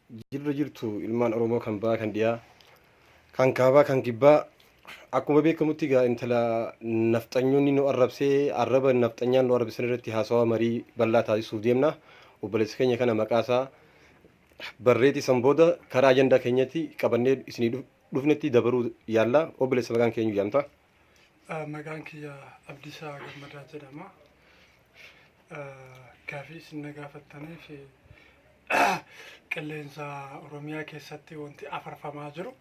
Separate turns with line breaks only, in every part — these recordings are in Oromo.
Jirra jirtu ilmaan Oromoo kan bahaa kan dhiyaa kan kaabaa kan kibbaa akkuma beekamutti egaa intala nafxanyoonni nu arrabsee arraba nafxanyaan nu arrabsan irratti haasawaa marii bal'aa taasisuuf deemna. Obboleessa keenya kana maqaa isaa barreeti san booda karaa ajandaa keenyatti qabannee isinii dhufnetti dabaruu yaalla. Obboleessa maqaan keenyu yaamta.
Maqaan kiyya Abdiisaa Gammadaa jedhama. Gaafii isin na gaafattaniif qilleensa Oromiyaa keessatti wanti afarfamaa jiru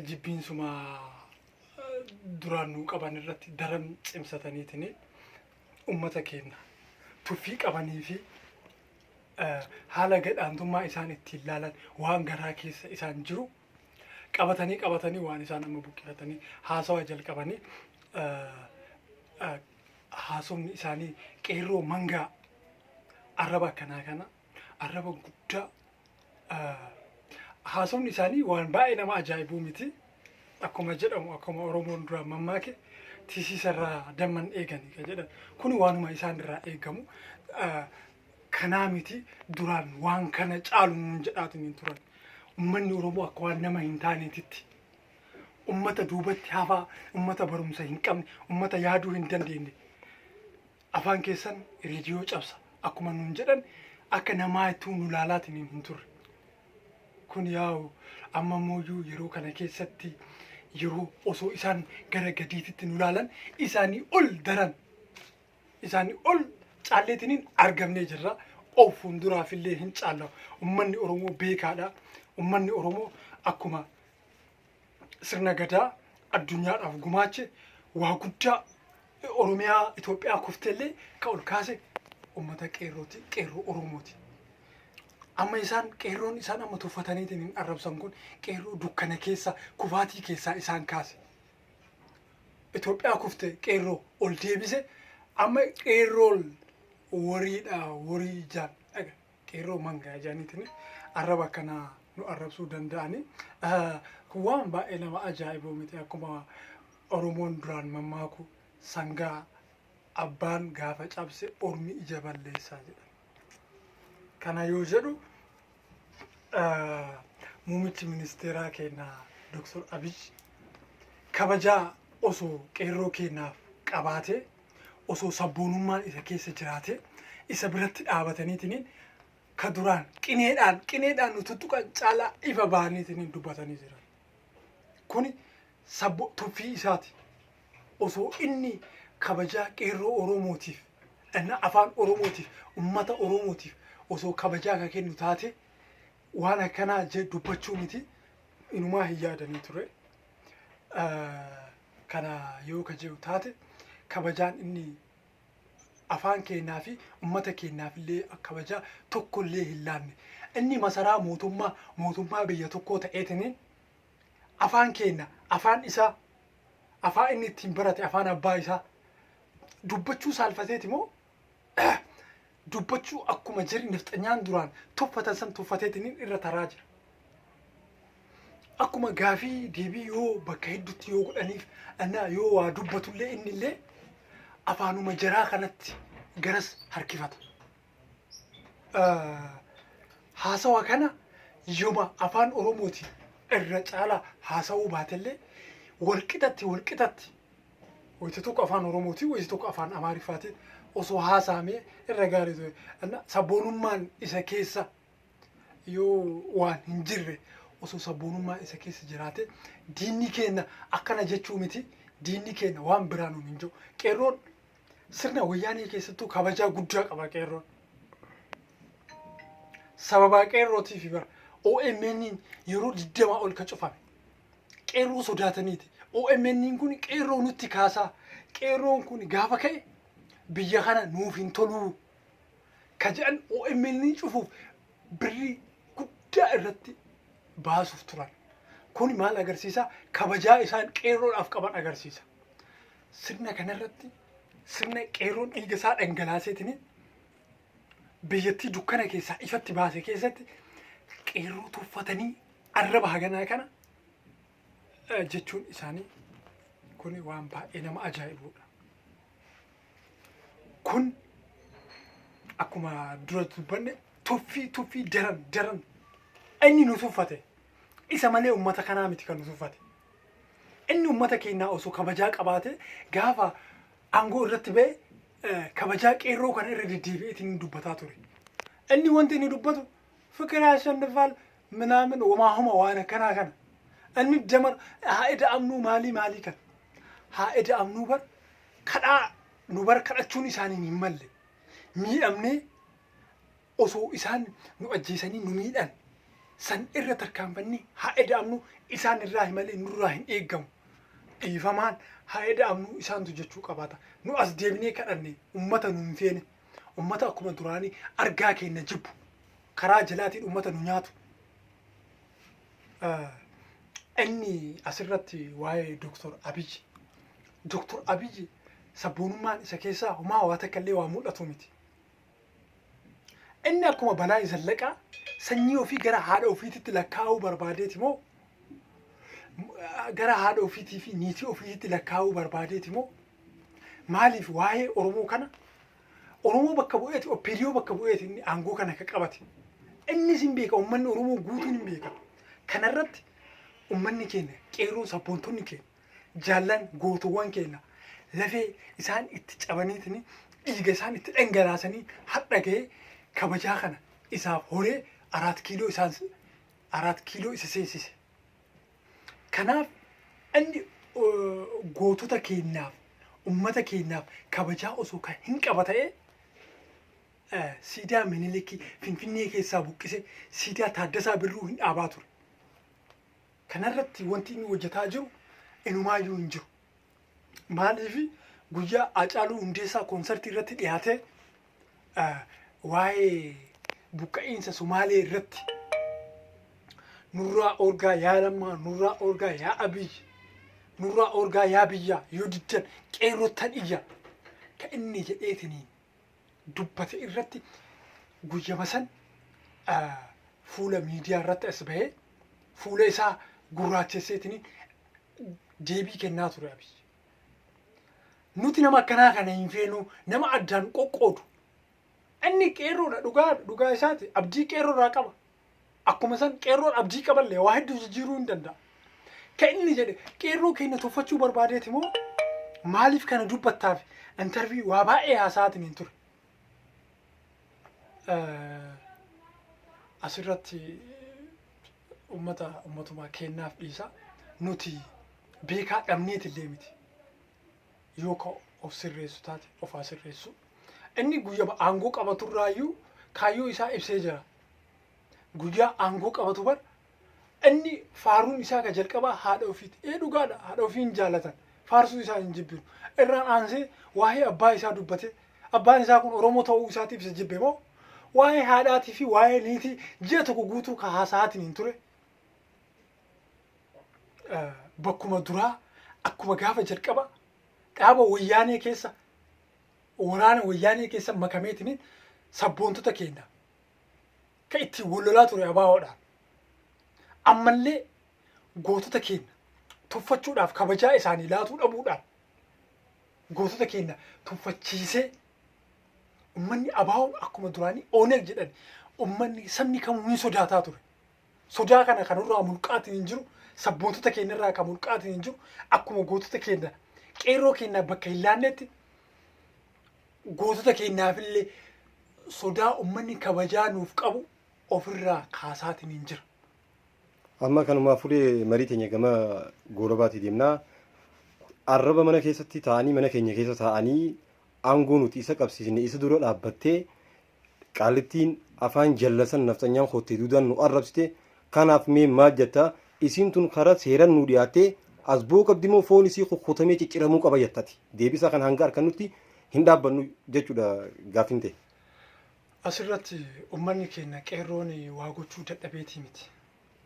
jibbiinsuma duraan nuu qaban irratti daran cimsataniitiin ummata keenya tuffii qabanii fi haala gadhaantummaa isaan ittiin laalan waan garaa keessa isaan jiru qabatanii qabatanii waan isaan amma buqqifatanii haasawa jalqabanii haasofni isaanii qeerroo mangaa arraba akkanaa kana arraba guddaa haasofni isaanii waan baay'ee nama ajaa'ibuu miti. Akkuma jedhamu akkuma Oromoon duraan mammaake tisiisarraa damman eegani kan jedhan kun waanuma isaan irraa eegamu. Kanaa miti duraan waan kana caalu nuun jedhaatiin hin turan. Uummanni Oromoo akka waan nama hin taaneetitti ummata duubatti hafaa, ummata barumsa hin qabne, ummata yaaduu hin dandeenye. Afaan keessan reediyoo cabsa akkuma nuun jedhan akka namaa ittuu nu laalaatiin hin turre. Kun yaa'u amma mooyyuu yeroo kana keessatti yeroo osoo isaan gara gadiititti nu laalan isaanii ol daran isaanii ol caalleetiniin argamnee jirra. Of fuulduraafillee hin caalla. Uummanni Oromoo beekaadha. Uummanni Oromoo akkuma sirna gadaa addunyaadhaaf gumaache waa guddaa Oromiyaa Itoophiyaa kufteellee kan ol kaase uummata qeerrooti, qeerroo Oromooti. Amma isaan qeerroon isaan amma tuffataniitiin hin arrabsan kun qeerroo dukkana keessa kufaatii keessaa isaan kaase. Itoophiyaa kufte qeerroo ol deebise amma qeerroon wariidha warii ijaan dhaga qeerroo mangaa ijaaniitiin arraba akkanaa nu arrabsuu danda'ani. Kun waan baay'ee nama ajaa'ibuu miti akkuma Oromoon duraan mammaaku sangaa abbaan gaafa cabse ormi ija balleessaa jedhan. Kana yoo jedhu muummichi ministeeraa keenya Dr. Abiy kabajaa osoo qeerroo keenyaaf qabaatee osoo sabboonummaan isa keessa jiraate isa biratti dhaabataniitiin ka duraan qineedhaan qineedhaan nu tuttuqan caalaa ifa bahaniitiin dubbatanii jiran. Kuni sabbo tuffii isaati. Osoo inni kabajaa qeerroo Oromootiif, afaan Oromootiif, ummata Oromootiif osoo kabajaa ka kennu taate waan akkanaa dubbachuu miti inumaa hin yaadanii ture. Kana yoo ka jedhu taate kabajaan inni afaan keenyaa fi ummata keenyaaf illee kabajaa tokko illee hin laanne. Inni masaraa mootummaa mootummaa biyya tokkoo ta'eetiniin afaan keenya afaan isaa afaan inni ittiin barate afaan abbaa isaa dubbachuu saalfateeti moo dubbachuu akkuma jiri nafxanyaan duraan tuffatan san tuffateetiniin irra taraa jira. Akkuma gaafii deebii yoo bakka hedduutti yoo godhaniif annaa yoo waa dubbatullee innillee afaanuma jaraa kanatti garas harkifata. Haasawa kana yooma afaan Oromootiin irra caalaa haasawuu baatellee walqixatti walqixatti wayita tokko afaan Oromootiin wayita tokko afaan Amaariffaatiin osoo haasaamee irra gaarii ture. Sabboonummaan isa keessa yoo waan hin jirre osoo sabboonummaan isa keessa jiraate diinni keenya akkana jechuu miti diinni keenya waan biraa nuun hin jiru. Qeerroon sirna wayyaanee keessattuu kabajaa guddaa qaba qeerroon. Sababaa qeerrootiif bara OMN yeroo 20 ol ka cufame. Qeerroo sodaataniiti. OMN kun qeerroo nutti kaasaa. Qeerroon kun gaafa ka'e biyya kana nuuf hin toluu. Ka jedhan OMN cufuuf birrii guddaa irratti baasuuf turan. Kun maal agarsiisa? Kabajaa isaan qeerroodhaaf qaban agarsiisa. Sirna kanarratti sirna qeerroon dhiiga isaa dhangalaaseetiin biyyattii dukkana keessaa ifatti baase keessatti qeerroo tuffatanii arraba haganaa kana jechuun isaanii kun waan baay'ee nama ajaa'ibudha. Kun akkuma dura dubbanne Tuffii tuffii daran daran inni nu tuffate isa malee uummata kanaa miti kan nu tuffate. Inni uummata keenyaa osoo kabajaa qabaate gaafa aangoo irratti ba'e kabajaa qeerroo kana irra deddeebi'eetiin dubbataa ture. Inni wanti inni dubbatu ፍቅር ያሸንፋል ምናምን ወማሁማ waan akkanaa kana. Inni damar haa ida'amnuu maalii maalii kana. Haa ida'amnuu bar kadhaa nu bar kadhachuun isaaniin hin malle. Miidhamnee osoo isaan nu ajjeesanii nu miidhan san irra tarkaanfannee haa ida'amnu isaan irraa malee nurraa hin eeggamu. Dhiifamaan haa ida'amnu isaantu jechuu qabaata. Nu as deebinee kadhanne ummata nu hin feene. Ummata akkuma duraanii argaa keenya jibbu. Karaa jalaatiin ummata nu nyaatu. Inni asirratti waa'ee Dooktor Abiyyi. Dooktor Abiyyi sabboonummaan isa keessaa homaa waa takka illee waa mul'atu miti. Inni akkuma balaa zallaqaa sanyii ofii gara haadha ofiititti lakkaa'uu barbaadeeti moo gara haadha ofiitii fi niitii ofiititti lakkaa'uu barbaadeeti moo maaliif waa'ee Oromoo kana Oromoo bakka bu'eeti OPDO bakka bu'eeti inni aangoo kana akka qabate. Innis hin beeka, uummanni Oromoo guutuun hin beeka. Kanarratti uummanni keenya qeerroo sabboontonni keenya jaallan gootowwan keenya lafee isaan itti cabaniitiin dhiiga isaan itti dhangalaasanii hadha ga'ee kabajaa kana isaaf horee 4 kiiloo isaan 4 kiiloo isa seensise. Kanaaf inni gootota keenyaaf uummata keenyaaf kabajaa osoo kan hin qaba ta'ee siidaa Minilikii Finfinnee keessaa buqqise siidaa Taaddasaa Birruu hin dhaabaa ture. Kanarratti wanti inni hojjetaa jiru inumaayyuu hin jiru. Maaliif guyyaa Haacaaluu Hundeessaa koonsartii irratti dhiyaatee waa'ee buqqa'iinsa Sumaalee irratti nurraa orgaa yaa Lammaa, nurraa orgaa yaa Abiyyi, nurraa orgaa yaa biyyaa yoo diddan qeerrottan iyya ka inni jedheetiniin dubbate irratti guyyama san fuula miidiyaa irratti as bahee fuula isaa gurraachesseetiniin deebii kennaa ture Abiyyi. Nuti nama akkanaa kana hin feenu, nama addaan qoqqoodu. Inni qeerroodha, dhugaa dhugaa isaati, abdii qeerroodhaa qaba. Akkuma san qeerroon abdii qaballee waa hedduu jijjiiruu hin danda'a. Kan inni jedhe qeerroo keenya tuffachuu barbaadeeti moo maaliif kana dubbattaaf interview waa baay'ee haasa'aatiin hin ture. Asirratti uummata uummatuma kennaaf dhiisa nuti beekaa dhabneetillee miti. Yoo ka of sirreessu taate of haa sirreessu. Inni guyyaa aangoo qabaturraayyuu kaayyoo isaa ibsee jira. Guyyaa aangoo qabatu bar inni faaruun isaa ka jalqabaa haadha ofiiti. Ee dhugaadha, haadha ofii hin jaallatan. Faarsuu isaa hin jibbinu. Irraan aansee waa'ee abbaa isaa dubbate. Abbaan isaa kun Oromoo ta'uu isaatiif isa jibbe moo waa'ee haadhaatii fi waa'ee niitii ji'a tokko guutuu ka haasa'aatiin hin ture. Bakkuma duraa akkuma gaafa jalqaba dhaaba wayyaanee keessa waraana wayyaanee keessa makameetiin sabboontota keenya ka ittiin wal lolaa ture abaawoodhaan. Ammallee gootota keenya tuffachuudhaaf kabajaa isaanii laatuu dhabuudhaan gootota keenya tuffachiisee uummanni abaawoon akkuma duraanii Ooneg jedhan uummanni sabni kamuu hin sodaataa ture. Sodaa kana kanarraa mulqaatiin hin jiru, sabboontota keenyarraa kan mulqaatiin hin jiru, akkuma gootota keenya qeerroo keenya bakka hin laannetti gootota keenyaafillee sodaa uummanni kabajaa nuuf qabu ofirraa kaasaatiin hin jira.
Amma kanumaa fuudhee marii teenya gama goolabaatii deemnaa. Arraba mana keessatti taa'anii mana keenya keessa taa'anii aangoo nuti isa qabsiisne isa dura dhaabbattee qaalittiin afaan jallasan nafxanyaan kottee duudaan nu arrabsite. Kanaaf mee maal jetta, isiin tun karaa seeraan nu dhiyaattee as boo qabdi moo foon isii kukkutamee cicciramuu qaba jettati? Deebisaa kan hanga harkannutti hin dhaabbannu jechuudha gaaffiin ta'e.
Asirratti uummanni keenya qeerroon waa gochuu dadhabeetii miti.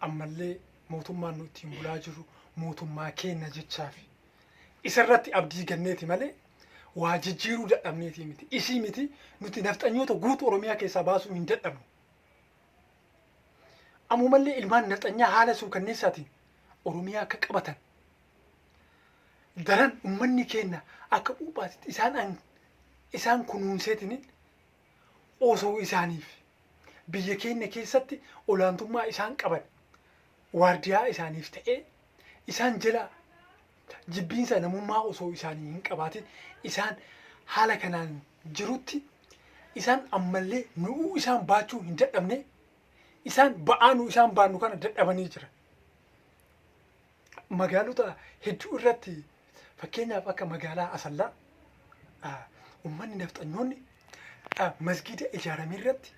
Ammallee mootummaan nu ittiin bulaa jiru mootummaa keenya jechaafi. Isarratti abdii ganneeti malee waa jijjiiruu dadhabneetii miti. Isii miti, nuti nafxanyoota guutuu Oromiyaa keessaa baasuu hin dadhabnu. Ammumallee ilmaan nafxanyaa haala suukanneessaatiin Oromiyaa akka qabatan daran uummanni keenya akka buuphaatitti isaan kunuunseetiin osoo isaaniif Biyya keenya keessatti olaantummaa isaan qaban waardiyaa isaaniif ta'ee isaan jala jibbiinsa namummaa osoo isaanii hin qabaatin isaan haala kanaan jirutti isaan ammallee nu'uu isaan baachuu hin dadhabne, isaan ba'aa nu isaan baannu kana dadhabanii jiran. Magaalota hedduu irratti, fakkeenyaaf akka magaalaa Asallaa, uummanni nafxanyoonni masgiida ijaarame irratti,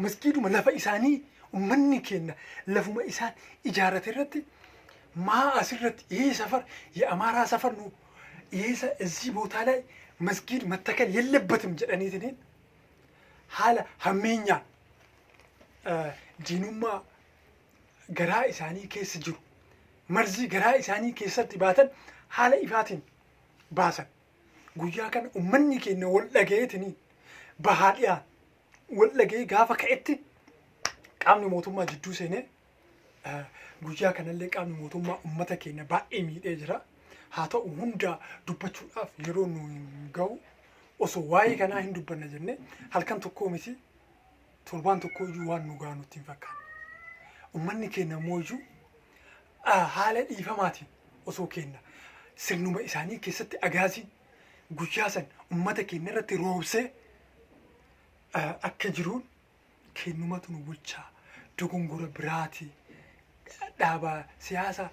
masgiiduma lafa isaanii uummanni keenya lafuma isaan ijaarate irratti maa asirratti ይሄ ሰፈር የአማራ ሰፈር ነው፣ ይሄ እዚህ ቦታ ላይ መስጊድ መተከል የለበትም jedhaniitiin haala hammeenyaan diinummaa garaa isaanii keessa jiru, marzii garaa isaanii keessatti baatan haala ifaatiin baasan. Guyyaa kana uummanni keenya wal dhagayeetiin bahaa dhiyaa wal dhagayee gaafa ka'etti qaamni mootummaa jidduu seenee, guyyaa kanallee qaamni mootummaa uummata keenya baay'ee miidhee jira. Haa ta'u, hunda dubbachuudhaaf yeroo nu hin ga'u. Osoo waa'ee kanaa hin dubbanna jennee halkan tokkoo miti, torbaan tokko iyyuu waan nu ga'a nutti hin fakkaanne. Uummanni keenya immoo iyyuu haala dhiifamaatiin osoo keenya sirnuma isaanii keessatti agaasiin guyyaa san uummata keenya irratti roobsee akka jiruun kennumatu nu bulchaa dogongora biraati, dhaaba siyaasa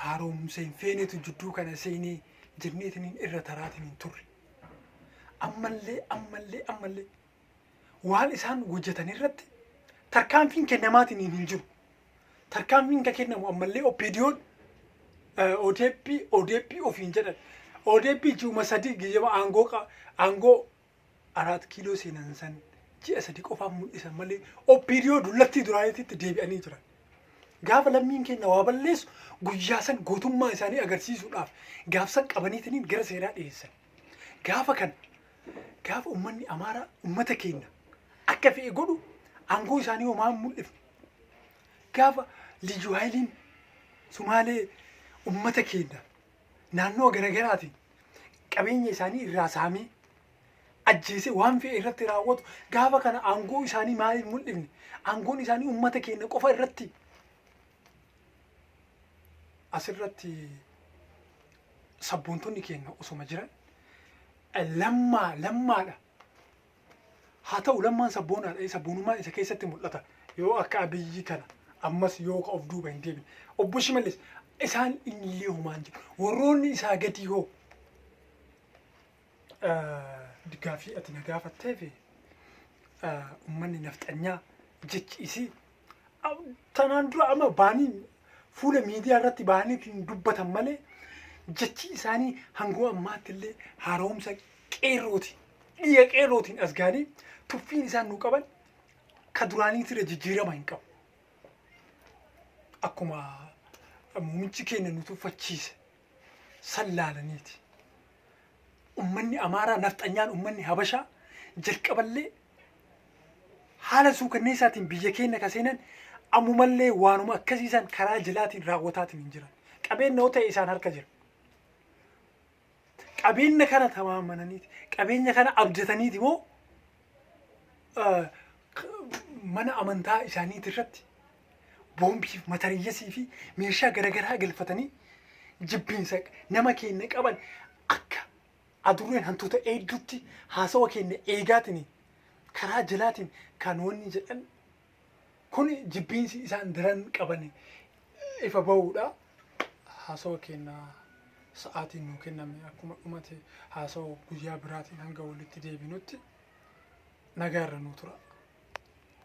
haaromsa hin feenetu jidduu kana seenee jenneetiniin irra taraatiin hin turre. Ammallee ammallee ammallee waan isaan hojjetan irratti tarkaanfiin kennamaatiin hin jiru. Tarkaanfiin kan kennamu ammallee OPDO'n ODP ODP ofiin jedhan. ODP ji'uma 3 giyyama aangoo Araat Kiiloo seenan san ji'a 3 qofaaf mul'isan malee OPDO dullattii duraaniitti deebi'anii jiran. Gaafa lammiin keenya waa balleessu guyyaa san gootummaa isaanii agarsiisuudhaaf gaafsan qabaniitiin gara seeraa dhiyeessan. Gaafa kana gaafa uummanni Amaaraa uummata keenya akka fe'e godhu aangoo isaanii homaa hin mul'ifne. Gaafa Liyyuu Haayiliin Sumaalee uummata keenya naannoo garaagaraatiin qabeenya isaanii irraa saamee ajjeesee waan fe'e irratti raawwatu gaafa kana aangoo isaanii maaliif mul'ifne? Aangoon isaanii uummata keenya qofa irratti. Asirratti sabboontonni keenya osoma jiran Lammaa Lammaadha. Haa ta'u, Lammaan sabboonaadha. Sabboonummaan isa keessatti mul'ata. Yoo akka Abiyyi kana ammas yoo ka of duuba hin deebine. Obbo Shimallis isaan illee homaan jiru. Warroonni isaa gadii hoo? Gaaffii ati na gaafatteef, uummanni nafxanyaa jechi isii tanaan dura amma baanii fuula miidiyaa irratti baanii dubbatan malee jechi isaanii hangoo ammaatti illee haaromsa qeerrooti. Dhiiga qeerrootiin as ga'anii tuffiin isaan nu qaban ka duraaniitirra jijjiirama hin qabu. Akkuma muummichi keenya nu tuffachiise san laalaniiti. Uummanni Amaaraa nafxanyaan, uummanni Habashaa jalqaballee haala suukanneessaatiin biyya keenya ka seenan ammumallee waanuma akkasiisan karaa jalaatiin raawwataatiin hin jiran. Qabeenya yoo ta'e isaan harka jira. Qabeenya kana tamaamananiiti, qabeenya kana abdataniiti moo mana amantaa isaaniiti irratti boombii, matariyyasii fi meeshaa garaagaraa galfatanii jibbiinsa nama keenya qaban akka adurreen hantuuta eegdutti haasawa keenya eegaatiin karaa jalaatiin kan wanni jedhan kun jibbiinsi isaan daran qaban ifa bahuudha. Haasawa keenya sa'aatiin nuu kenname akkuma dhumate, haasawa guyyaa biraatiin hanga walitti deebinutti nagaarra nuu tura.